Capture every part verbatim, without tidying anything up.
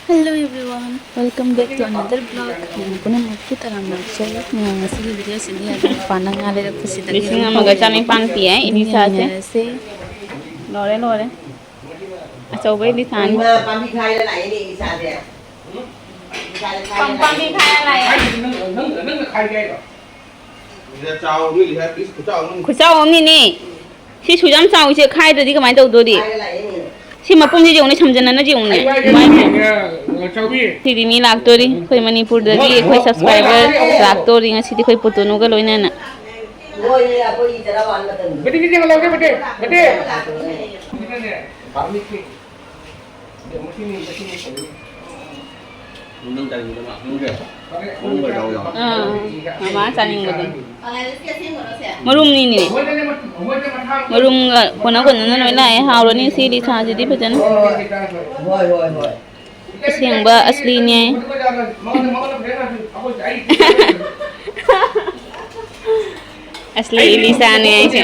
Hello everyone, welcome back to another vlog. ꯃꯌꯥꯝ ꯄꯨꯝꯅꯃꯛꯄꯨ ꯇꯔꯥꯝꯅ ꯑꯣꯛꯆꯔꯤ꯫ ꯃꯌꯥꯝ ꯉꯁꯤꯒꯤ video ꯁꯤꯗꯤ ꯑꯗꯨꯝ ꯄꯥꯅ ꯉꯥ ꯂꯩꯔꯛꯄꯁꯤꯗꯒꯤ ꯂꯤꯁꯤꯡ ꯑꯃꯒ ꯆꯥꯅꯤꯄꯥꯟ ꯄꯤ ꯍꯥꯏ ꯏꯂꯤꯁꯥꯁꯦ꯫ ꯌꯦꯡꯃꯤꯟꯅꯔꯁꯦ꯫ ꯂꯣꯏꯔꯦ, ꯂꯣꯏꯔꯦ꯫ ꯑꯆꯧꯕ ꯏꯂꯤꯁꯥꯅꯤ꯫ ꯏꯃꯥ ꯄꯥꯝꯕꯤ ꯈꯥꯏꯔ ꯂꯥꯛꯑꯦꯅꯦ ꯏꯂꯤꯁꯥꯁꯦ꯫ ꯏꯂꯤꯁꯥꯁꯦ ꯈꯥꯏꯔ ꯄꯥꯝ-, ꯄꯥꯝꯕꯤ ꯂꯥꯛꯑꯦ꯫ ꯈꯥꯏꯔ ꯂꯥꯛꯑꯦ꯫ ꯅꯪ, ꯅꯪ, ꯅꯪ, ꯅꯪꯅ ꯈꯥꯏꯒꯦ ꯍꯥꯏꯔꯣ? ꯁꯤꯗ ꯆꯥꯎ, ꯃꯤ ꯏꯂꯤꯁꯥ piece ꯈꯨꯆꯥꯎ ꯑꯃꯅꯤ꯫ ꯈꯨꯆꯥꯎ ꯑꯃꯅꯤꯅꯦ꯫ ꯁꯤ ꯁꯨꯛ ꯌꯥꯝ ꯆꯥꯎꯔꯤꯁꯦ ꯈꯥꯏꯗ꯭ꯔꯗꯤ ꯀꯃꯥꯏꯅ ꯇꯧꯗꯣꯔꯤ? ꯁꯤ ꯃꯄꯨꯝꯁꯤ ꯌꯦꯡꯉꯨꯅꯦ, ꯁꯝꯖꯟꯅꯅ ꯌꯦꯡꯉꯨꯅꯦ꯫ ꯑꯩ ꯍꯥꯏꯒꯦ, ꯃꯥꯏ ꯄꯦꯝꯃ꯫ ꯆꯥꯎꯕꯤ꯫ ꯁꯤꯗꯤ ꯃꯤ ꯂꯥꯛꯇꯣꯔꯤ, ꯑꯩꯈꯣꯏ ꯃꯅꯤꯄꯨꯔꯗꯒꯤ ꯑꯩꯈꯣꯏ subscriber ꯂꯥꯛꯇꯣꯔꯤ ꯉꯁꯤꯗꯤ ꯑꯩꯈꯣꯏ ꯄꯨꯇꯣꯅꯨꯒ ꯂꯣꯏꯅꯅ꯫ ꯕꯦꯇꯤ, ꯕꯦꯇꯤ, ꯌꯦꯡꯉꯣ, ꯂꯥꯛꯑꯣ, ꯕꯦꯇꯤ, ꯕꯦꯇꯤ꯫ ꯅꯪ ꯆꯥꯅꯤꯡꯕꯗꯣ ꯃꯥ ꯈꯪꯗ꯭ꯔꯦ꯫ ꯑꯥ, ꯃꯃꯥ ꯆꯥꯅꯤꯡꯕꯗꯣ꯫ ꯃꯔꯨꯝꯅꯤꯅꯦ꯫ ꯃꯔꯨꯝꯒ ꯀꯣꯟꯅ ꯀꯣꯟꯅꯅ ꯂꯣꯏ ꯂꯥꯛꯑꯦ꯫ ꯍꯥꯎꯔꯅꯤ ꯁꯤ ꯂꯤꯁꯥꯁꯤꯗꯤ ꯐꯖꯅ꯫ ꯍꯣꯏ, ꯍꯣꯏ, ꯍꯣꯏ꯫ ꯑꯁꯦꯡꯕ ꯑꯁꯂꯤꯅꯦ꯫ ꯑꯁꯂꯤ ꯏꯂꯤꯁꯥꯅꯦ ꯑꯩꯁꯦ꯫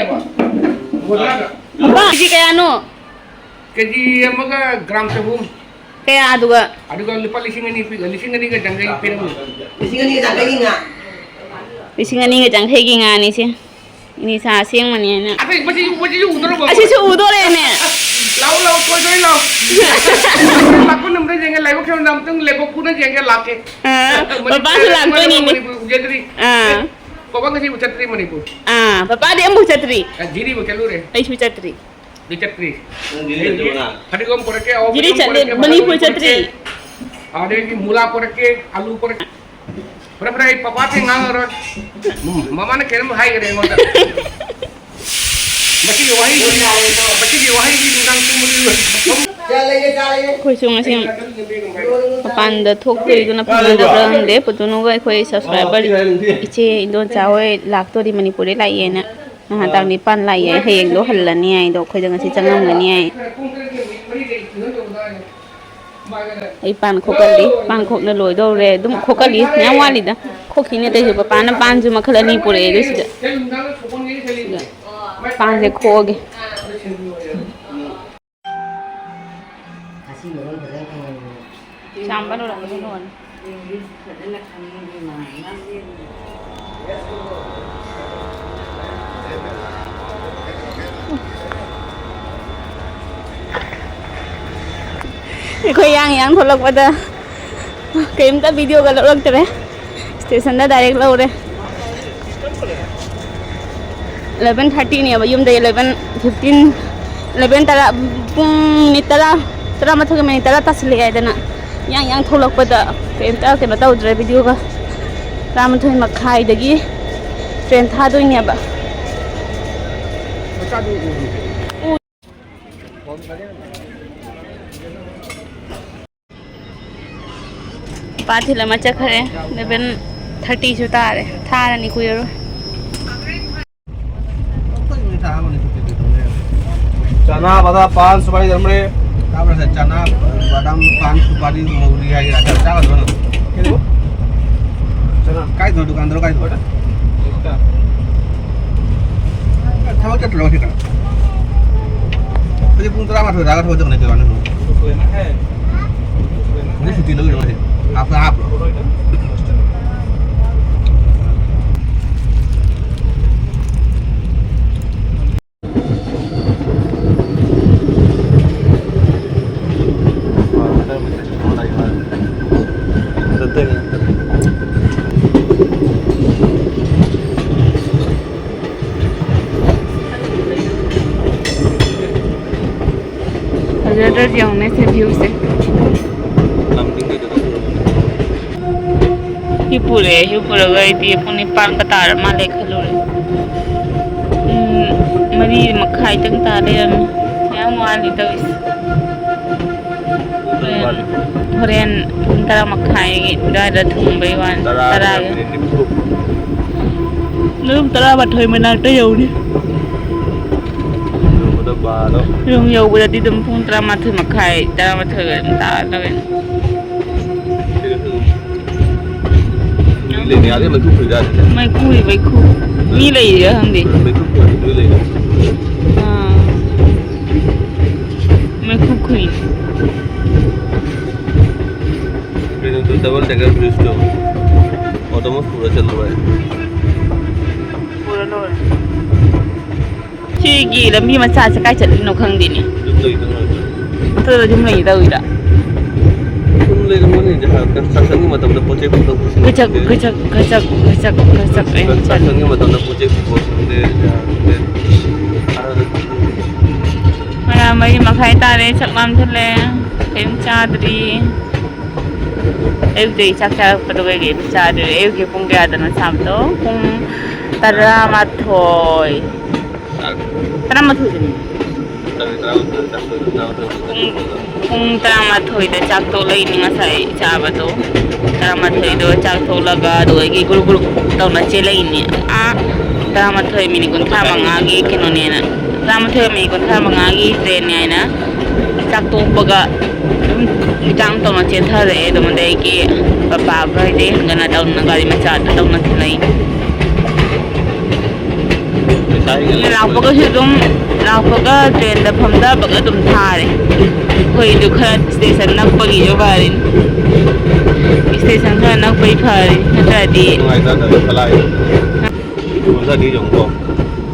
ꯅꯨꯄꯥ, ꯀꯦꯖꯤ ꯀꯌꯥꯅꯣ? ꯀꯦꯖꯤ ꯑꯃꯒ ꯒ꯭ꯔꯥꯝ ꯆꯍꯨꯝ꯫ ꯀꯌꯥ ꯑꯗꯨꯒ? ꯑꯗꯨꯒ ꯂꯨꯄꯥ ꯂꯤꯁꯤꯡ ꯑꯅꯤ ꯄꯤ-, ꯂꯤꯁꯤꯡ ꯑꯅꯤꯒ ꯌꯥꯡꯈꯩ ꯄꯤꯔꯝꯃꯤ꯫ ꯂꯤꯁꯤꯡ ꯑꯅꯤꯒ ꯌꯥꯡꯈꯩꯒꯤ ꯉꯥ꯫ ꯂꯤꯁꯤꯡ ꯑꯅꯤꯒ ꯌꯥꯡꯈꯩꯒꯤ ꯉꯥꯅꯤ ꯁꯦ꯫ ꯏꯂꯤꯁꯥ ꯑꯁꯦꯡꯕꯅꯦꯅ꯫ ꯑꯇꯩ ꯃꯁꯤ, ꯃꯁꯤꯁꯨ ꯎꯗꯣꯔꯕꯣ? ꯑꯁꯤꯁꯨ ꯎꯗꯣꯔꯦꯅꯦ꯫ ꯂꯥꯛꯑꯣ, ꯂꯥꯛꯑꯣ, ꯊꯣꯏ, ꯊꯣꯏ, ꯂꯥꯛꯑꯣ꯫ ꯂꯥꯛꯄ ꯅꯨꯃꯤꯠꯇ ꯌꯦꯡꯒꯦ, ꯂꯥꯏꯕꯛ ꯐꯤꯕꯝꯗ ꯑꯃꯨꯛꯇꯪ ꯂꯦꯞꯄ ꯀꯨꯅ ꯌꯦꯡꯒꯦ, ꯂꯥꯛꯀꯦ꯫ ꯑꯥ, ꯃꯅꯤꯄꯨꯔ ꯄꯄꯥꯁꯨ ꯂꯥꯛꯇꯣꯏꯅꯤꯅꯦ꯫ ꯃꯅꯤꯄꯨꯔ ꯎꯖꯗ꯭ꯔꯤ꯫ ꯑꯥ꯫ ꯄꯄꯥ ꯉꯁꯤꯕꯨ ꯆꯠꯇ꯭ꯔꯤ ꯃꯅꯤꯄꯨꯔ꯫ ꯑꯥ, ꯄꯄꯥꯗꯤ ꯑꯃꯨꯛ ꯆꯠꯇ꯭ꯔꯤ꯫ ꯑ, ꯖꯤꯔꯤꯕꯨ ꯆꯠꯂꯨꯔꯦ꯫ ꯑꯩꯁꯨ ꯆꯠꯇ꯭ꯔꯤ꯫ ꯅꯣꯏ ꯆꯠꯇ꯭ꯔꯤ? ꯅꯪ ꯖꯤꯔꯤ ꯆꯠꯇ꯭ꯔꯤꯕꯣ ꯅꯪ? ꯐꯗꯤꯒꯣꯝ ꯄꯨꯔꯛꯀꯦ, ꯑꯣ, ꯖꯤꯔꯤ ꯐꯗꯤꯒꯣꯝ ꯆꯠꯂꯦ, ꯄꯨꯔꯛꯀꯦ, ꯃꯅꯤꯄꯨꯔ ꯐꯗꯤꯒꯣꯝ ꯆꯠꯇ꯭ꯔꯤ꯫ ꯄꯨꯔꯛꯀꯦ꯫ ꯑꯗꯩꯗꯤ ꯃꯨꯂꯥ ꯄꯨꯔꯛꯀꯦ, ꯑꯂꯨ ꯄꯨꯔꯛꯀꯦ꯫ ꯐꯔꯦ, ꯐꯔꯦ, ꯑꯩ ꯄꯄꯥꯁꯦ ꯉꯥꯡꯉꯔꯣꯏ꯫ ꯎꯝ, ꯃꯃꯥꯅ ꯀꯩꯅꯣꯝ ꯍꯥꯏꯈꯔꯦ ꯑꯩꯉꯣꯟꯗ꯫ ꯃꯁꯤꯒꯤ ꯋꯥꯍꯩꯁꯤ, ꯃꯁꯤꯒꯤ ꯋꯥꯍꯩꯁꯤ ꯅꯨꯡꯗꯥꯡ ꯇꯨꯝꯕꯗ ꯑꯩꯈꯣꯏꯁꯨ ꯉꯁꯤ ꯃꯄꯥꯟꯗ ꯊꯣꯛꯇꯣꯔꯤꯗꯨꯅ ꯐꯪꯅꯗꯕ꯭ꯔꯥ ꯈꯪꯗꯦ꯫ ꯄꯨꯇꯨꯅꯨꯒ ꯑꯩꯈꯣꯏ subscriber ꯏꯆꯦ ꯏꯟꯗꯣꯟꯆꯥ ꯍꯣꯏ ꯂꯥꯛꯇꯣꯔꯤ, ꯃꯅꯤꯄꯨꯔꯗꯩ ꯂꯥꯛꯑꯦꯅ꯫ ꯅꯍꯥꯟ ꯇꯥꯡ ꯅꯤꯄꯥꯟ ꯂꯥꯛꯑꯦ, ꯍꯌꯦꯡꯗꯣ ꯍꯜꯂꯅꯤ ꯍꯥꯏꯗꯣ, ꯑꯩꯈꯣꯏꯗ ꯉꯁꯤ ꯆꯪꯉꯝꯒꯅꯤ ꯍꯥꯏ꯫ ꯑꯩ ꯄꯥꯟ ꯈꯣꯛꯀꯜꯂꯤ, ꯄꯥꯟ ꯈꯣꯛꯅ ꯂꯣꯏꯗꯧꯔꯦ꯫ ꯑꯗꯨꯝ ꯈꯣꯛꯀꯜꯂꯤ, ꯃꯌꯥꯝ ꯋꯥꯠꯂꯤꯗ꯫ ꯈꯣꯛꯈꯤꯅꯦ ꯑꯇꯩꯁꯨ, ꯄꯄꯥꯅ ꯄꯥꯟꯁꯨ ꯃꯈꯜ ꯑꯅꯤ ꯄꯨꯔꯛꯑꯦ ꯑꯗꯨ ꯁꯤꯗ꯫ ꯁꯤꯗ ꯄꯥꯟꯁꯦ ꯈꯣꯛꯑꯒꯦ꯫ ꯉꯁꯤ ꯃꯔꯣꯟ ꯐꯖꯅ ꯈꯪꯍꯧꯕꯅꯦ꯫ ꯆꯥꯝꯕ ꯂꯣꯏꯔꯝꯃꯅꯤ ꯂꯣꯏꯔꯦ꯫ ꯑꯩꯈꯣꯏ ꯌꯥꯡ ꯌꯥꯡ ꯊꯣꯛꯂꯛꯄꯗ ꯀꯩꯝꯇ ꯚꯤꯗꯤꯑꯣꯒ ꯂꯧꯔꯛꯇ꯭ꯔꯦ, ꯁ꯭ꯇꯦꯁꯟꯗ ꯗꯥꯏꯔꯦꯛ ꯂꯧꯔꯦ꯫ ꯑꯦꯂꯚꯦꯟ ꯊꯥꯔꯇꯤꯅꯦꯕ, ꯌꯨꯝꯗꯩ ꯑꯦꯂꯚꯦꯟ ꯐꯤꯐꯇꯤꯟ, ꯑꯦꯂꯚꯦꯟ ꯇꯔꯥ, ꯄꯨꯡ ꯃꯤꯅꯤꯠ ꯇꯔꯥ, ꯇꯔꯥꯃꯥꯊꯣꯏꯒ ꯃꯤꯅꯤꯠ ꯇꯔꯥ ꯇꯥꯁꯤꯜꯂꯛꯑꯦ ꯍꯥꯏꯗꯅ ꯌꯥꯡ ꯌꯥꯡ ꯊꯣꯛꯂꯛꯄꯗ ꯀꯩꯝꯇ ꯀꯩꯅꯣ ꯇꯧꯗ꯭ꯔꯦ ꯚꯤꯗꯤꯑꯣꯒ꯫ ꯇꯔꯥꯃꯥꯊꯣꯏ ꯃꯈꯥꯏꯗꯒꯤ ꯇ꯭ꯔꯦꯟ ꯊꯥꯗꯣꯏꯅꯦꯕ꯫ ꯄꯥ ꯊꯤꯜꯂꯝꯃ ꯆꯠꯈ꯭ꯔꯦ꯫ ꯑꯦꯂꯚꯦꯟ ꯊꯥꯔꯇꯤꯁꯨ ꯇꯥꯔꯦ꯫ ꯊꯥꯔꯅꯤ ꯀꯨꯏꯔꯔꯣꯏ꯫ ꯆꯅꯥ, ꯕꯗꯥꯝ, ꯄꯥꯟ, ꯁꯨꯄꯥꯔꯤ ꯂꯩꯔꯝꯕ꯭ꯔꯦ? ꯆꯅꯥ, ꯕꯗꯥꯝ, ꯄꯥꯟ, ꯁꯨꯄꯥꯔꯤ, ꯃꯧꯔꯤ ꯍꯥꯏꯒꯦꯔꯥ, ꯆꯥꯒꯗ꯭ꯔꯣ ꯅꯪ? ꯀꯩꯅꯣ? ꯆꯅꯥ꯫ ꯀꯥꯏꯗꯅꯣ ꯗꯨꯀꯥꯟꯗꯨꯔꯣ ꯀꯥꯏꯗꯅꯣ? ꯊꯕꯛ ꯆꯠꯇ꯭ꯔꯣ ꯉꯁꯤ ꯀꯅꯥ? ꯍꯧꯖꯤꯛ ꯄꯨꯡ ꯇꯔꯥꯃꯥꯊꯣꯏ ꯇꯥꯔꯒ ꯊꯕꯛ ꯆꯠꯀꯅꯤ ꯀꯩꯅꯣ ꯅꯪ? ꯉꯁꯤ ꯁꯨꯇꯤ ꯂꯧꯔꯤꯔꯣ ꯉꯁꯤ? ꯍꯥꯞꯄ ꯍꯥꯞꯄ꯭ꯔꯣ? ꯐꯖꯗ꯭ꯔꯗꯤ ꯌꯦꯡꯉꯨꯅꯦ ꯁꯤ ꯚ꯭ꯌꯨꯁꯦ꯫ ꯍꯤꯞꯄꯨꯔꯦ, ꯍꯤꯞꯄꯨꯔꯒ ꯑꯩꯗꯤ ꯄꯨꯡ ꯅꯤꯄꯥꯟꯒ ꯇꯥꯔ ꯃꯥꯜꯂꯦ ꯈꯜꯂꯨꯔꯦ꯫ ꯄꯨꯡ ꯃꯔꯤ ꯃꯈꯥꯏꯗꯪ ꯇꯥ ꯂꯩꯔꯝꯃꯦ꯫ ꯌꯥꯝ ꯋꯥꯠꯂꯤ ꯇꯧꯔꯤꯁꯦ꯫ ꯍꯣꯔꯦꯟ, ꯍꯣꯔꯦꯟ ꯄꯨꯡ ꯇꯔꯥ ꯃꯈꯥꯏꯒꯤ ꯑꯗꯨꯋꯥꯏꯗ ꯊꯨꯡꯕꯩ ꯋꯥꯅꯤ꯫ ꯇꯔꯥꯒ ꯇꯔꯥꯒꯤ꯫ ꯃꯤꯅꯤꯠ ꯅꯤꯐꯨ꯫ ꯑꯗꯨꯝ ꯇꯔꯥꯃꯥꯊꯣꯏ ꯃꯅꯥꯛꯇ ꯌꯧꯅꯤ꯫ ꯌꯧꯕꯗ ꯕꯥꯔꯣ꯫ ꯌꯨꯝ ꯌꯧꯕꯗꯗꯤ ꯑꯗꯨꯝ ꯄꯨꯡ ꯇꯔꯥꯃꯥꯊꯣꯏ ꯃꯈꯥꯏ, ꯇꯔꯥꯃꯥꯊꯣꯏꯒ ꯑꯗꯨꯝ ꯇꯥꯔꯗꯕꯅꯤ꯫ ꯁꯤꯗꯁꯨ ꯑꯗꯨꯝ ꯃꯤ ꯂꯩꯅꯩ, ꯑꯗꯩ ꯃꯩꯈꯨ ꯈꯨꯏꯗ꯫ ꯃꯩꯈꯨ, ꯃꯩꯈꯨ꯫ ꯃꯤ ꯂꯩꯔꯤꯔꯥ ꯈꯪꯗꯦ꯫ ꯃꯩꯈꯨ ꯈꯨꯏ ꯃꯤ ꯂꯩꯅꯩ꯫ ꯑꯥ꯫ ꯃꯩꯈꯨ ꯈꯨꯏ꯫ ꯗꯕꯜ ꯗꯦꯀꯔ ꯕ꯭ꯔꯤꯖꯇꯣ ꯑꯣꯇꯣꯃꯣꯁ ꯄꯨꯔ ꯆꯠꯂꯨ ꯍꯥꯏ꯫ ꯄꯨꯔ ꯂꯣꯏꯔꯦ꯫ ꯁꯤꯒꯤ ꯂꯝꯕꯤ ꯃꯆꯥꯁꯦ ꯀꯥꯏ ꯆꯠꯂꯤꯅꯣ ꯈꯪꯗꯦꯅꯦ꯫ ꯌꯨꯝ ꯂꯩꯗꯧ ꯃꯥꯜꯂꯦ꯫ ꯑꯗꯨꯗ ꯌꯨꯝ ꯂꯩꯗꯧꯔꯤꯔꯥ? ꯁꯨꯝ ꯂꯩꯔꯝꯒꯅꯤ, ꯖꯍꯥ-, constructionꯒꯤ ꯃꯇꯝꯗ ꯄꯣꯠ ꯆꯩ ꯄꯨꯊꯣꯛ ꯄꯨꯁꯤꯟ ꯒꯆꯛ, ꯇꯧꯕꯁꯦ꯫ ꯒꯆꯛ, ꯒꯆꯛ, ꯒꯆꯛ, ꯒꯆꯛ ꯑꯩꯅ ꯆꯠꯂꯤ꯫ Constructionꯒꯤ ꯃꯇꯝꯗ ꯄꯣꯠ ꯆꯩ ꯄꯨꯊꯣꯛ ꯄꯨꯁꯤꯟ ꯇꯧꯕꯁꯦ, ꯖꯍꯥ-, ꯃꯌꯥꯝ ꯃꯔꯤ ꯃꯈꯥꯏ ꯇꯥꯔꯦ, ꯆꯥꯛ ꯂꯥꯝꯁꯤꯜꯂꯦ, ꯀꯔꯤꯝ ꯆꯥꯗ꯭ꯔꯤ꯫ ꯑꯌꯨꯛꯇꯒꯤ ꯆꯥꯛ ꯆꯥꯔꯛꯄꯗꯣ ꯀꯩꯀꯩ ꯑꯃ ꯆꯥꯗ꯭ꯔꯤ꯫ ꯑꯌꯨꯛꯀꯤ ꯄꯨꯡ ꯀꯌꯥꯗꯅꯣ ꯁꯥꯕꯗꯣ? ꯄꯨꯡ ꯇꯔꯥꯃꯥꯊꯣꯏ꯫ ꯇꯔꯥꯃꯥꯊꯣꯏꯗꯅꯤ꯫ ꯄꯨꯡ, ꯄꯨꯡ ꯇꯔꯥꯃꯥꯊꯣꯏꯗ ꯆꯥꯛ ꯇꯣꯛꯂꯛꯏꯅꯤ ꯉꯁꯥꯏ ꯆꯥꯕꯗꯣ꯫ ꯇꯔꯥꯃꯥꯊꯣꯏꯗꯣ ꯆꯥꯛ ꯇꯣꯛꯂꯒ ꯑꯗꯨꯗꯒꯤ ꯒ꯭ꯔꯨꯞ ꯒ꯭ꯔꯨꯞ ꯇꯧꯅ ꯆꯦꯜꯂꯛꯏꯅꯤ꯫ ꯑꯥ, ꯇꯔꯥꯃꯥꯊꯣꯏ ꯃꯤꯅꯤꯠ ꯀꯨꯟꯊ꯭ꯔꯥ ꯃꯉꯥꯒꯤ ꯀꯩꯅꯣꯅꯦꯅ꯫ ꯇꯔꯥꯃꯥꯊꯣꯏ ꯃꯤꯅꯤꯠ ꯀꯨꯟꯊ꯭ꯔꯥ ꯃꯉꯥꯒꯤ ꯇ꯭ꯔꯦꯟꯅꯦ ꯍꯥꯏꯅ ꯆꯥꯛ ꯇꯣꯛꯄꯒ ꯑꯗꯨꯝ ꯃꯤꯇꯥꯡ ꯇꯧꯅ ꯆꯦꯟꯊꯔꯛꯑꯦ꯫ ꯑꯗꯨꯝ ꯑꯗꯒꯤ ꯄꯄꯥꯒ ꯏꯇꯩ ꯍꯟꯒꯠꯅ ꯇꯧꯅ ꯒꯥꯔꯤ ꯃꯆꯥꯗ ꯇꯧꯅ ꯊꯤꯜꯂꯛꯏ꯫ ꯂꯥꯛꯄꯒꯁꯨ ꯑꯗꯨꯝ, ꯂꯥꯛꯄꯒ ꯇ꯭ꯔꯦꯟꯗ ꯐꯝꯊꯕꯒ ꯑꯗꯨꯝ ꯊꯥꯔꯦ꯫ ꯑꯩꯈꯣꯏꯗꯨ ꯈꯔ ꯁ꯭ꯇꯦꯁꯟ ꯅꯛꯄꯒꯤꯁꯨ ꯐꯔꯤꯅꯤ꯫ ꯁ꯭ꯇꯦꯁꯟ ꯈꯔ ꯅꯛꯄꯒꯤ ꯐꯔꯤꯅꯤ, ꯅꯠꯇ꯭ꯔꯗꯤ ꯅꯨꯡꯉꯥꯏꯇꯗꯅ ꯈꯂꯥꯏ꯫ ꯀꯨꯝꯊꯗꯤ ꯌꯦꯡꯉꯨꯀꯣ꯫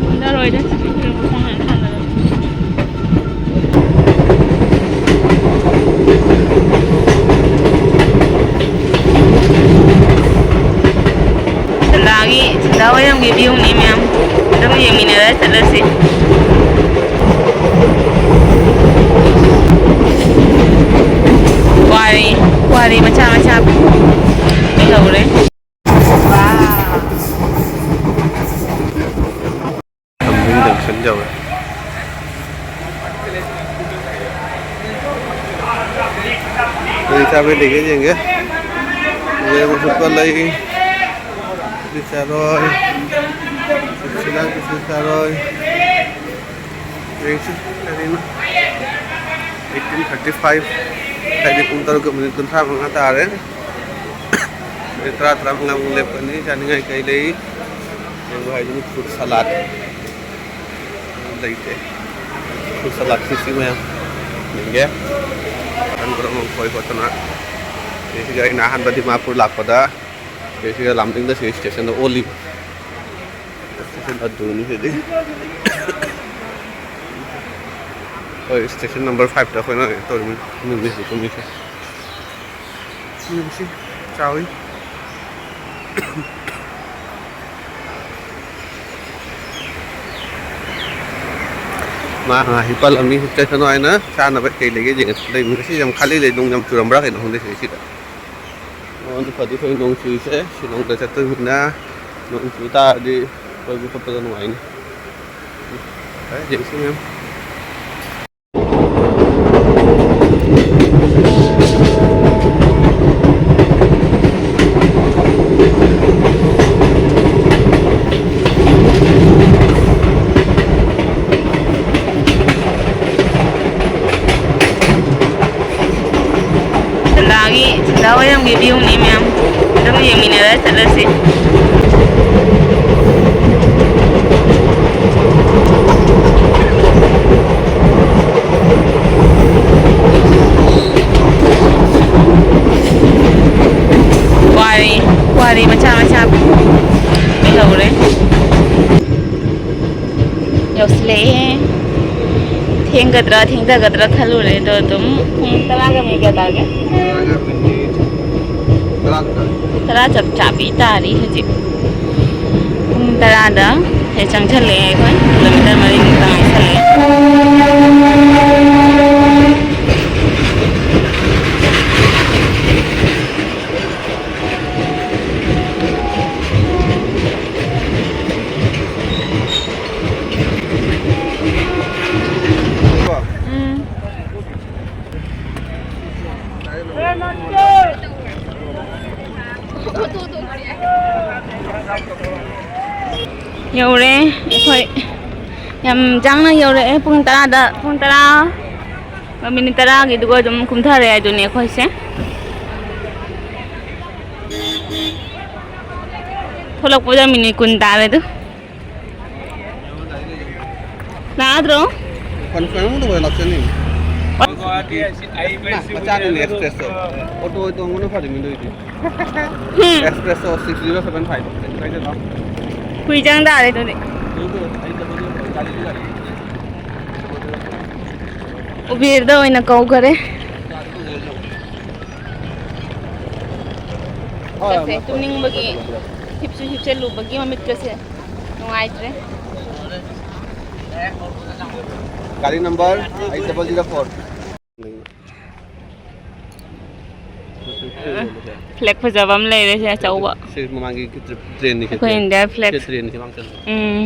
ꯀꯨꯝꯊꯔꯣꯏꯗ, ꯁꯤꯗꯤ ꯈꯣꯡꯅ ꯊꯥꯡꯒꯠꯂꯒ꯫ ꯁꯟꯗꯥꯒꯤ, ꯁꯟꯗꯥ ꯋꯥꯏꯔꯝꯒꯤ ꯚ꯭ꯌꯨꯅꯤ ꯃꯌꯥꯝ꯫ ꯑꯗꯨꯝ ꯌꯦꯡꯃꯤꯟꯅꯔ ꯆꯠꯂꯁꯤ꯫ ꯋꯥꯔꯤ, ꯋꯥꯔꯤ ꯃꯆꯥ ꯃꯆꯥ ꯂꯩꯍꯧꯔꯦ꯫ ꯂꯝꯕꯤꯡ ꯖꯪꯁꯟ ꯌꯧꯔꯦ꯫ ꯀꯔꯤ ꯆꯥꯕꯩ ꯂꯩꯒꯦ ꯌꯦꯡꯒꯦ꯫ ꯌꯦꯔꯨꯝ ꯑꯐꯨꯠꯄ ꯂꯩ꯫ ꯀꯔꯤ ꯆꯥꯔꯣꯏ? ꯁꯤꯂꯥꯡ ꯀꯩꯁꯨ ꯆꯥꯔꯣꯏ꯫ ꯌꯦꯡꯁꯤ ꯀꯔꯤꯅꯣ꯫ Eighteen thirty five, ꯍꯥꯏꯗꯤ ꯄꯨꯡ ꯇꯔꯨꯛꯀ ꯃꯤꯅꯤꯠ ꯀꯨꯟꯊ꯭ꯔꯥ ꯃꯉꯥ ꯇꯥꯔꯦ꯫ ꯃꯤꯅꯤꯠ ꯇꯔꯥ, ꯇꯔꯥꯃꯉꯥꯃꯨꯛ ꯂꯦꯞꯀꯅꯤ꯫ ꯆꯥꯅꯤꯡꯉꯥꯏ ꯀꯩ ꯂꯩ? ꯌꯦꯡꯕ ꯍꯥꯏꯗꯨꯅꯤ꯫ Fruit salad ꯂꯩꯇꯦ꯫ Fruit salad ꯁꯤ ꯃꯌꯥꯝ ꯌꯦꯡꯒꯦ꯫ ꯀꯔꯝ ꯀꯔꯝꯕ ꯈꯣꯏ ꯈꯣꯠꯇꯅ꯫ ꯁꯤꯒ ꯑꯩꯅ ꯑꯍꯥꯟꯕ ꯗꯤꯃꯥꯄꯨꯔ ꯂꯥꯛꯄꯗ ꯁꯤꯒ ꯂꯥꯝꯗꯤꯡꯗ ꯁꯤ ꯁ꯭ꯇꯦꯁꯟꯗ ꯑꯣꯜꯂꯤꯕ꯫ ꯁ꯭ꯇꯦꯁꯟ ꯑꯗꯨꯅꯤ ꯁꯤꯗꯤ꯫ ꯍꯣꯏ, ꯁ꯭ꯇꯦꯁꯟ ꯅꯝꯕꯔ ꯐꯥꯏꯚꯇ ꯑꯩꯈꯣꯏꯅ ꯀꯩꯅꯣ ꯇꯧꯔꯤꯕ ꯅꯨꯃꯤꯠꯁꯤ ꯀꯨꯝꯃꯤꯁꯦ꯫ ꯌꯦꯡꯁꯤ, ꯆꯥꯎꯏ꯫ ꯃꯥ ꯉꯥꯏꯍꯥꯛ ꯍꯤꯞꯄꯜꯂꯝꯃꯤ꯫ ꯀꯩꯅꯣ ꯍꯥꯏꯅ ꯆꯥꯅꯕ ꯀꯩ ꯂꯩꯒꯦ ꯌꯦꯡꯉꯁꯤ꯫ ꯂꯩ, ꯉꯁꯤ ꯌꯥꯝ ꯈꯥꯂꯤ ꯂꯩ, ꯅꯣꯡ ꯌꯥꯝ ꯆꯨꯔꯝꯕ꯭ꯔꯥ ꯀꯩꯅꯣ ꯈꯪꯗꯦ ꯁꯤ-, ꯁꯤꯗ꯫ ꯑꯣ, ꯑꯗꯨ ꯐꯗꯤ ꯐꯩ ꯅꯣꯡ ꯆꯨꯔꯤꯁꯦ꯫ ꯁꯤꯂꯣꯡꯗ ꯆꯠꯇꯣꯏꯅꯤꯅ ꯅꯣꯡ ꯆꯨ ꯇꯥꯔꯗꯤ ꯀꯣꯏꯕ ꯈꯣꯠꯄꯗ ꯅꯨꯡꯉꯥꯏꯅꯤ꯫ ꯌꯦꯡꯁꯤ ꯃꯌꯥꯝ꯫ ꯁꯟꯗꯥꯒꯤ, ꯁꯟꯗꯥ ꯋꯥꯏꯔꯝꯒꯤ ꯚ꯭ꯌꯨꯅꯤ ꯃꯌꯥꯝ꯫ ꯑꯗꯨꯝ ꯌꯦꯡꯃꯤꯟꯅꯔ ꯆꯠꯂꯁꯤ꯫ ꯋꯥꯔꯤ, ꯋꯥꯔꯤ ꯃꯆꯥ ꯃꯆꯥ ꯂꯩꯍꯧꯔꯦ꯫ ꯌꯧꯁꯤꯜꯂꯛꯑꯦ꯫ ꯊꯦꯡꯒꯗ꯭ꯔꯥ ꯊꯦꯡꯊꯒꯗ꯭ꯔꯥ ꯈꯜꯂꯨꯔꯦ, ꯑꯗꯣ ꯑꯗꯨꯝ ꯄꯨꯡ ꯇꯔꯥꯒ ꯃꯤꯅꯤꯠ ꯀꯌꯥ ꯇꯥꯔꯒꯦ? ꯇꯔꯥꯒ ꯃꯤꯅꯤꯠ ꯇꯔꯥ ꯆꯞ ꯆꯥꯕꯤ ꯇꯥꯔꯤ ꯍꯧꯖꯤꯛ꯫ ꯄꯨꯡ ꯇꯔꯥꯗ ꯁꯤꯗ ꯆꯪꯁꯜꯂꯛꯑꯦ ꯑꯩꯈꯣꯏ꯫ ꯀꯤꯂꯣꯃꯤꯇꯔ ꯃꯔꯤꯃꯨꯛꯇ ꯉꯥꯏꯁꯜꯂꯛꯑꯦ꯫ ꯎꯝ꯫ ꯌꯧꯔꯦ ꯑꯩꯈꯣꯏ꯫ ꯌꯥꯝ ꯆꯥꯡꯅ ꯌꯧꯔꯛꯑꯦ꯫ ꯄꯨꯡ ꯇꯔꯥꯗ, ꯄꯨꯡ ꯇꯔꯥ ꯃꯤꯅꯤꯠ ꯇꯔꯥꯒꯤꯗꯨꯒ ꯑꯗꯨꯝ ꯀꯨꯝꯊꯔꯦ ꯍꯥꯏꯗꯨꯅꯤ ꯑꯩꯈꯣꯏꯁꯦ꯫ ꯊꯣꯛꯂꯛꯄꯗ ꯃꯤꯅꯤꯠ ꯀꯨꯟ ꯇꯥꯔꯦ ꯑꯗꯨ꯫ ꯂꯥꯛꯑꯗ꯭ꯔꯣ? ꯀꯟꯐꯥꯔꯝ ꯇꯧꯕ ꯂꯥꯛꯆꯅꯤ꯫ ꯃꯆꯥꯅꯤꯅꯦ ꯑꯦꯛꯁꯄ꯭ꯔꯦꯁꯇꯣ꯫ ꯑꯣꯇꯣ ꯇꯣꯡꯕꯅ ꯐꯔꯤꯃꯤ ꯅꯣꯏꯗꯤ꯫ ꯑꯦꯛꯁꯄ꯭ꯔꯦꯁꯇꯣ ꯁꯤꯛꯁ ꯖꯤꯔꯣ ꯁꯚꯦꯟ ꯐꯥꯏꯚ꯫ ꯀꯨꯏ ꯆꯪ ꯇꯥꯔꯦ ꯑꯗꯨꯗꯤ꯫ ꯎꯕꯦꯔꯗ ꯑꯣꯏꯅ ꯀꯧꯈꯔꯦ꯫ ꯆꯠꯁꯦ, ꯇꯨꯝꯅꯤꯡꯕꯒꯤ ꯍꯤꯞꯁꯨ ꯍꯤꯞꯆꯜꯂꯨꯕꯒꯤ ꯃꯃꯤꯠꯀꯁꯦ ꯅꯨꯡꯉꯥꯏꯇ꯭ꯔꯦ꯫ ꯒꯥꯔꯤ number eight double zero four. ꯐ꯭ꯂꯦꯛ ꯐꯖꯕ ꯑꯃ ꯂꯩꯔꯦ ꯁꯦ, ꯑꯆꯧꯕ꯫ ꯁꯤ ꯃꯃꯥꯡꯒꯤ ꯇ꯭ꯔꯦꯟꯅꯤ, ꯑꯩꯈꯣꯏ ꯏꯟꯗꯤꯌꯥ ꯐ꯭ꯂꯦꯛ꯫ ꯁꯤ ꯇ꯭ꯔꯦꯟꯅꯤ, ꯁꯤ ꯃꯃꯥꯡ ꯆꯠꯂꯤ꯫ ꯎꯝ꯫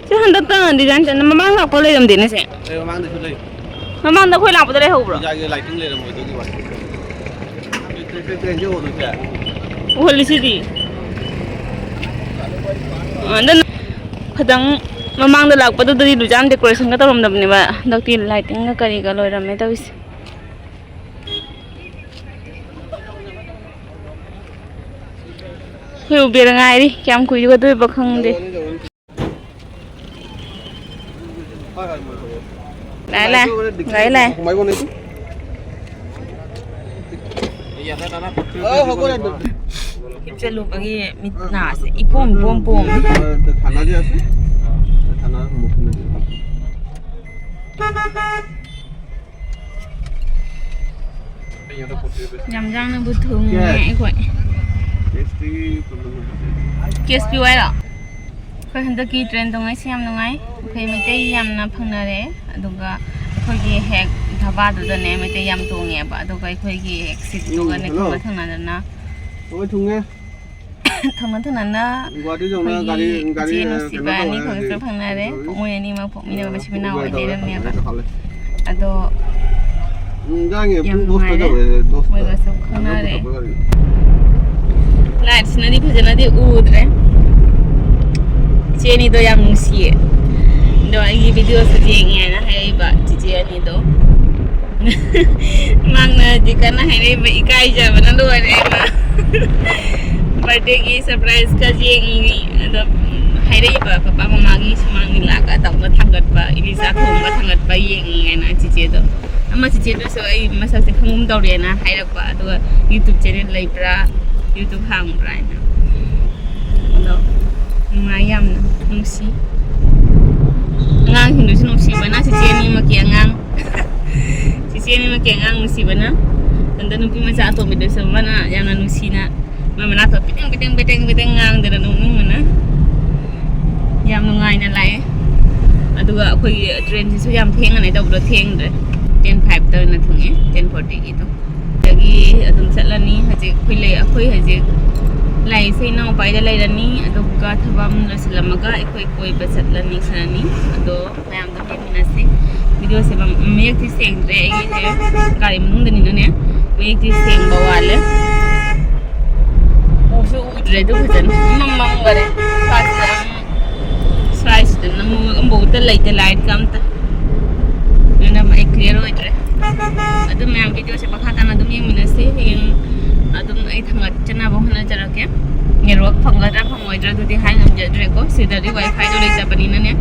ꯁꯤ ꯍꯟꯗꯛꯇ ꯗꯤꯖꯥꯏꯟ ꯆꯠꯅ ꯃꯃꯥꯡ ꯂꯥꯛꯄ ꯂꯩꯔꯝꯗꯦꯅꯦ ꯁꯦ꯫ ꯑꯦ, ꯃꯃꯥꯡꯗꯁꯨ ꯂꯩ꯫ ꯃꯃꯥꯡꯗ ꯑꯩꯈꯣꯏ ꯂꯥꯛꯄꯗ ꯂꯩꯍꯧꯕ꯭ꯔꯣ? ꯄꯨꯖꯥꯒꯤ ꯂꯥꯏꯇꯤꯡ ꯂꯩꯔꯝꯃꯣꯏ ꯑꯗꯨꯒꯤ ꯋꯥꯅꯤ꯫ ꯇ꯭ꯔꯦꯟ, ꯇ꯭ꯔꯦꯟ, ꯇ꯭ꯔꯦꯟꯁꯦ ꯎꯗꯣꯏꯁꯦ꯫ ꯎꯍꯜꯂꯤꯁꯤꯗꯤ꯫ ꯑꯗꯨꯅ ꯈꯤꯇꯪ ꯃꯃꯥꯡꯗ ꯂꯥꯛꯄꯗꯨꯗꯗꯤ ꯂꯨꯖꯥꯝ ꯗꯦꯀꯣꯔꯦꯁꯟꯒ ꯇꯧꯔꯝꯗꯕꯅꯦꯕ꯫ ꯍꯟꯗꯛꯇꯤ ꯂꯥꯏꯇꯤꯡꯒ ꯀꯔꯤꯒ ꯂꯣꯏꯔꯝꯃꯦ ꯇꯧꯔꯤꯁꯦ꯫ ꯑꯩꯈꯣꯏ ꯎꯕꯦꯔ ꯉꯥꯏꯔꯤ꯫ ꯀꯌꯥꯝ ꯀꯨꯏꯒꯗꯣꯏꯕ ꯈꯪꯗꯦ꯫ ꯂꯥꯛꯑꯦ, ꯂꯥꯛꯑꯦ꯫ ꯂꯥꯛꯑꯦ, ꯂꯥꯛꯑꯦ꯫ ꯍꯤꯞꯆꯜꯂꯨꯕꯒꯤ ꯃꯤꯠ ꯅꯥꯁꯦ ꯏꯄꯣꯝ ꯏꯄꯣꯝ ꯄꯣꯝꯃꯦ꯫ ꯌꯥꯝ ꯌꯥꯡꯅꯕꯨ ꯊꯨꯡꯉꯦ ꯑꯩꯈꯣꯏ꯫ ꯀꯦꯁ ꯄꯤꯌꯨ ꯍꯥꯏꯔꯣ? ꯑꯩꯈꯣꯏ ꯍꯟꯗꯛꯀꯤ ꯇ꯭ꯔꯦꯟ ꯇꯣꯡꯉꯩꯁꯦ ꯌꯥꯝ ꯅꯨꯡꯉꯥꯏ꯫ ꯑꯩꯈꯣꯏ ꯃꯩꯇꯩ ꯌꯥꯝꯅ ꯐꯪꯅꯔꯦ꯫ ꯑꯗꯨꯒ ꯑꯩꯈꯣꯏꯒꯤ ꯍꯦꯛ ꯙꯥꯕꯥꯗꯨꯗꯅꯦ ꯃꯩꯇꯩ ꯌꯥꯝ ꯇꯣꯡꯉꯦꯕ꯫ ꯑꯗꯨꯒ ꯑꯩꯈꯣꯏꯒꯤ ꯍꯦꯛ ꯁꯤꯠꯇꯨꯒꯅꯦ ꯎꯝ, hello꯫ ꯈꯪꯅ ꯊꯪꯅꯗꯅ ꯂꯣꯏ ꯊꯨꯡꯉꯦ꯫ ꯊꯪꯅ ꯊꯪꯅꯅ ꯒꯨꯋꯥꯍꯥꯇꯤ ꯌꯧꯅ ꯑꯩꯈꯣꯏꯒꯤ ꯒꯥꯔꯤ, ꯒꯥꯔꯤ, ꯏꯆꯦ ꯑ, ꯅꯨꯡꯁꯤꯕ ꯀꯩꯅꯣ ꯇꯧꯋꯦ ꯑꯅꯤꯈꯛꯁꯨ ꯍꯥꯏꯔꯗꯤ, ꯐꯪꯅꯔꯦ꯫ ꯎꯝ, ꯃꯣꯏ ꯑꯅꯤꯃꯛ ꯄꯣꯛꯃꯤꯟꯅꯕ ꯎꯝ, ꯃꯆꯤꯟ ꯃꯅꯥꯎ ꯎꯕꯔ ꯇꯧꯋꯦ, ꯑꯣꯏꯅꯔꯝꯅꯦꯕ꯫ ꯎꯕꯔ ꯇꯧꯍꯜꯂꯦ꯫ ꯑꯗꯣ ꯎꯝ, ꯏꯟꯖꯥꯡꯒꯤ ꯌꯥꯝ ꯄꯨꯡ ꯗꯣꯁꯇ ꯅꯨꯡꯉꯥꯏꯔꯦ꯫ ꯌꯧꯔꯦ, ꯗꯣꯁꯇ꯫ ꯃꯣꯏꯒꯁꯨ ꯈꯪꯅꯔꯦ꯫ ꯑꯗꯨ ꯄꯨꯊꯣꯛꯄ ꯒꯥꯔꯤ꯫ ꯂꯥꯏꯠꯁꯤꯅꯗꯤ ꯐꯖꯅꯗꯤ ꯎꯗ꯭ꯔꯦ꯫ ꯏꯆꯦ ꯑꯅꯤꯗꯣ ꯌꯥꯝ ꯅꯨꯡꯁꯤꯌꯦ꯫ ꯑꯗꯣ ꯑꯩꯒꯤ ꯚꯤꯗꯤꯑꯣꯁꯨ ꯌꯦꯡꯉꯦ ꯍꯥꯏꯅ ꯍꯥꯏꯔꯛꯏꯕ ꯆꯤꯆꯦ ꯑꯅꯤꯗꯣ꯫ ꯃꯥꯡꯅ ꯍꯧꯖꯤꯛ ꯀꯟꯅ ꯍꯥꯏꯔꯛꯏꯕ, ꯏꯀꯥꯏꯖꯕꯅ ꯂꯣꯏꯔꯦ ꯃꯥ꯫ ꯕꯥꯔꯗꯦꯒꯤ ꯁꯔꯄ꯭ꯔꯥꯏꯖꯀ ꯌꯦꯡꯉꯤ꯫ ꯑꯗꯣ, ꯎꯝ, ꯍꯥꯏꯔꯛꯏꯕ ꯄꯄꯥ ꯃꯃꯥꯒꯤ ꯁꯨꯃꯥꯡ ꯂꯤꯂꯥꯒ ꯇꯧꯕ ꯊꯥꯡꯒꯠꯄ, ꯏꯂꯤꯁꯥ ꯈꯣꯡꯕ ꯊꯥꯡꯒꯠꯄ ꯌꯦꯡꯉꯤ ꯍꯥꯏꯅ ꯆꯤꯆꯦꯗꯣ꯫ ꯑꯃ ꯆꯤꯆꯦꯗꯨꯁꯨ ꯑꯩ ꯃꯁꯛꯁꯦ ꯈꯪꯒꯨꯝ ꯇꯧꯔꯦꯅ ꯍꯥꯏꯔꯛꯄ, ꯑꯗꯨꯒ YouTube channel ꯂꯩꯕ꯭ꯔꯥ, YouTube ꯍꯥꯡꯕ꯭ꯔꯥ ꯍꯥꯏꯅ꯫ ꯑꯗꯣ ꯅꯨꯡꯉꯥꯏ, ꯌꯥꯝꯅ ꯅꯨꯡꯁꯤ꯫ ꯑꯉꯥꯡꯁꯤꯡꯗꯨꯁꯨ ꯅꯨꯡꯁꯤꯕꯅ, ꯆꯤꯆꯦ ꯑꯅꯤꯃꯛꯀꯤ ꯑꯉꯥꯡ꯫ ꯆꯤꯆꯦ ꯑꯅꯤꯃꯛꯀꯤ ꯑꯉꯥꯡ ꯅꯨꯡꯁꯤꯕꯅ꯫ ꯑꯗ ꯅꯨꯄꯤ ꯃꯆꯥ ꯑꯇꯣꯝꯕꯤꯗꯨꯁꯨ ꯑꯃꯅ ꯌꯥꯝꯅ ꯅꯨꯡꯁꯤꯅ ꯃꯣꯏ ꯃꯅꯥꯛꯇ ꯄꯤꯇꯦꯡ, ꯄꯤꯇꯦꯡ, ꯄꯤꯇꯦꯡ, ꯄꯤꯇꯦꯡ ꯉꯥꯡꯗꯅ ꯅꯣꯛꯅꯤꯡꯕꯅ꯫ ꯌꯥꯝ ꯅꯨꯡꯉꯥꯏꯅ ꯂꯥꯛꯑꯦ꯫ ꯑꯗꯨꯒ ꯑꯩꯈꯣꯏꯒꯤ train ꯁꯤꯁꯨ ꯌꯥꯝ ꯊꯦꯡꯉꯅꯤ ꯇꯧꯕꯗꯣ, ꯊꯦꯡꯗ꯭ꯔꯦ꯫ Ten five ꯇ ꯑꯣꯏꯅ ꯊꯨꯡꯉꯦ, ten forty ꯒꯤꯗꯣ꯫ ꯑꯗꯒꯤ ꯑꯗꯨꯝ ꯆꯠꯂꯅꯤ꯫ ꯍꯧꯖꯤꯛ ꯑꯩꯈꯣꯏ ꯂꯩ, ꯑꯩꯈꯣꯏ ꯍꯧꯖꯤꯛ ꯂꯩꯁꯦ ꯏꯅꯥꯎꯄꯥꯏꯗ ꯂꯩꯔꯅꯤ꯫ ꯑꯗꯨꯒ ꯊꯕꯛ ꯑꯃ ꯂꯣꯏꯁꯤꯜꯂꯝꯃꯒ ꯑꯩꯈꯣꯏ ꯀꯣꯏꯕ ꯆꯠꯂꯅꯤ, ꯈꯔꯅꯤ꯫ ꯑꯗꯣ ꯃꯌꯥꯝꯗꯣ ꯌꯦꯡꯃꯤꯟꯅꯁꯤ꯫ Video ꯁꯦ ꯃꯌꯦꯛꯇꯤ ꯁꯦꯡꯗ꯭ꯔꯦ, ꯑꯩꯒꯤꯁꯦ ꯒꯥꯔꯤ ꯃꯅꯨꯡꯗꯅꯤꯅꯅꯦ, ꯃꯌꯦꯛꯇꯤ ꯁꯦꯡꯕ ꯋꯥꯠꯂꯦ꯫ ꯎꯁꯨ ꯎꯗ꯭ꯔꯦ ꯑꯗꯨ ꯐꯖꯅ, ꯃꯝ ꯃꯝꯈꯔꯦ꯫ ꯁ꯭ꯋꯥꯏꯁꯤꯗ ꯑꯃꯨꯛ ꯑꯝꯕꯧꯇ ꯂꯩꯇꯦ, light ꯀ ꯑꯝꯇ꯫ ꯑꯗꯨꯅ ꯃꯌꯦꯛ clear ꯑꯣꯏꯗ꯭ꯔꯦ꯫ ꯑꯗꯨ ꯃꯌꯥꯝ video ꯁꯦ ꯃꯈꯥ ꯇꯥꯅ ꯑꯗꯨꯝ ꯌꯦꯡꯃꯤꯟꯅꯁꯤ꯫ ꯍꯌꯦꯡ ꯑꯗꯨꯝ ꯑꯩ ꯊꯥꯡꯒꯠꯆꯅꯕ ꯍꯣꯠꯅꯖꯔꯛꯀꯦ꯫ Network ꯐꯪꯒꯗ꯭ꯔꯥ ꯐꯪꯉꯣꯏꯗ꯭ꯔꯥ ꯑꯗꯨꯗꯤ ꯍꯥꯏ ꯉꯝꯖꯗ꯭ꯔꯦꯀꯣ꯫ ꯁꯤꯗꯗꯤ wifi ꯗꯣ ꯂꯩꯇꯕꯅꯤꯅꯅꯦ,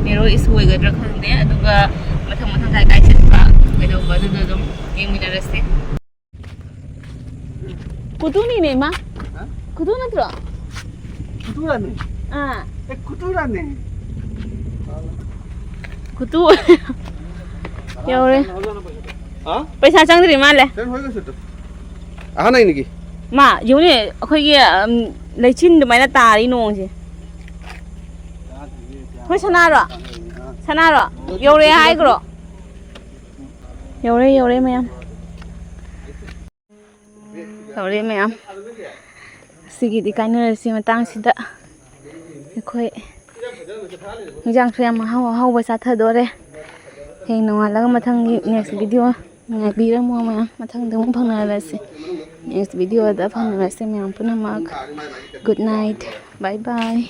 network issue ꯑꯣꯏꯒꯗ꯭ꯔꯥ ꯈꯪꯗꯦ꯫ ꯑꯗꯨꯒ ꯃꯊꯪ ꯃꯊꯪ ꯀꯥꯏ ꯀꯥꯏ ꯆꯠꯄ, ꯀꯩꯗꯧꯕ, ꯑꯗꯨꯗ ꯑꯗꯨꯝ ꯌꯦꯡꯃꯤꯟꯅꯔꯁꯦ꯫ ꯀꯨꯇꯨꯅꯤꯅꯦ, ꯏꯃꯥ꯫ ꯍꯥ? ꯀꯨꯇꯨ ꯅꯠꯇ꯭ꯔꯣ? ꯀꯨꯇꯨꯔꯥꯅꯤ? ꯑꯥ꯫ ꯑꯦ, ꯀꯨꯇꯨꯔꯥꯅꯤ? ꯀꯨꯇꯨ꯫ ꯌꯧꯔꯦ꯫ ꯍꯥ? ꯄꯩꯁꯥ ꯆꯪꯗ꯭ꯔꯤ ꯃꯥꯜꯂꯦ꯫ ꯀꯩꯅꯣ ꯍꯣꯏꯒ ꯁꯨꯠꯇꯣ꯫ ꯑꯍꯥꯟ ꯑꯩꯅꯒꯤ꯫ ꯃꯥ, ꯌꯦꯡꯉꯨꯅꯦ, ꯑꯩꯈꯣꯏꯒꯤ, ꯎꯝ, ꯂꯩꯆꯤꯟ ꯑꯗꯨꯃꯥꯏꯅ ꯇꯥꯔꯤ ꯅꯣꯡꯁꯦ꯫ ꯍꯣꯏ, ꯁꯅꯥꯔꯣ? ꯁꯅꯥꯔꯣ? ꯌꯧꯔꯦ ꯍꯥꯏꯈ꯭ꯔꯣ? ꯌꯧꯔꯦ, ꯌꯧꯔꯦ ꯃꯌꯥꯝ꯫ ꯌꯧꯔꯦ ꯃꯌꯥꯝ꯫ ꯁꯤꯒꯤꯗꯤ ꯀꯥꯏꯅꯔꯁꯤ ꯃꯇꯥꯡꯁꯤꯗ꯫ ꯑꯩꯈꯣꯏ ꯍꯤꯟꯖꯥꯡꯁꯨ ꯌꯥꯝ ꯑꯍꯥꯎ ꯑꯍꯥꯎꯕ ꯆꯥꯊꯗꯣꯔꯦ꯫ ꯍꯌꯦꯡ ꯅꯣꯡꯉꯥꯜꯂꯒ ꯃꯊꯪꯒꯤ next video ꯉꯥꯏꯕꯤꯔꯝꯃꯣ ꯃꯌꯥꯝ꯫ ꯃꯊꯪꯗ ꯑꯃꯨꯛ ꯐꯪꯅꯔꯁꯤ꯫ Next video ꯗ ꯐꯪꯅꯔꯁꯤ ꯃꯌꯥꯝ ꯄꯨꯝꯅꯃꯛ꯫ Good night꯫ Bye bye꯫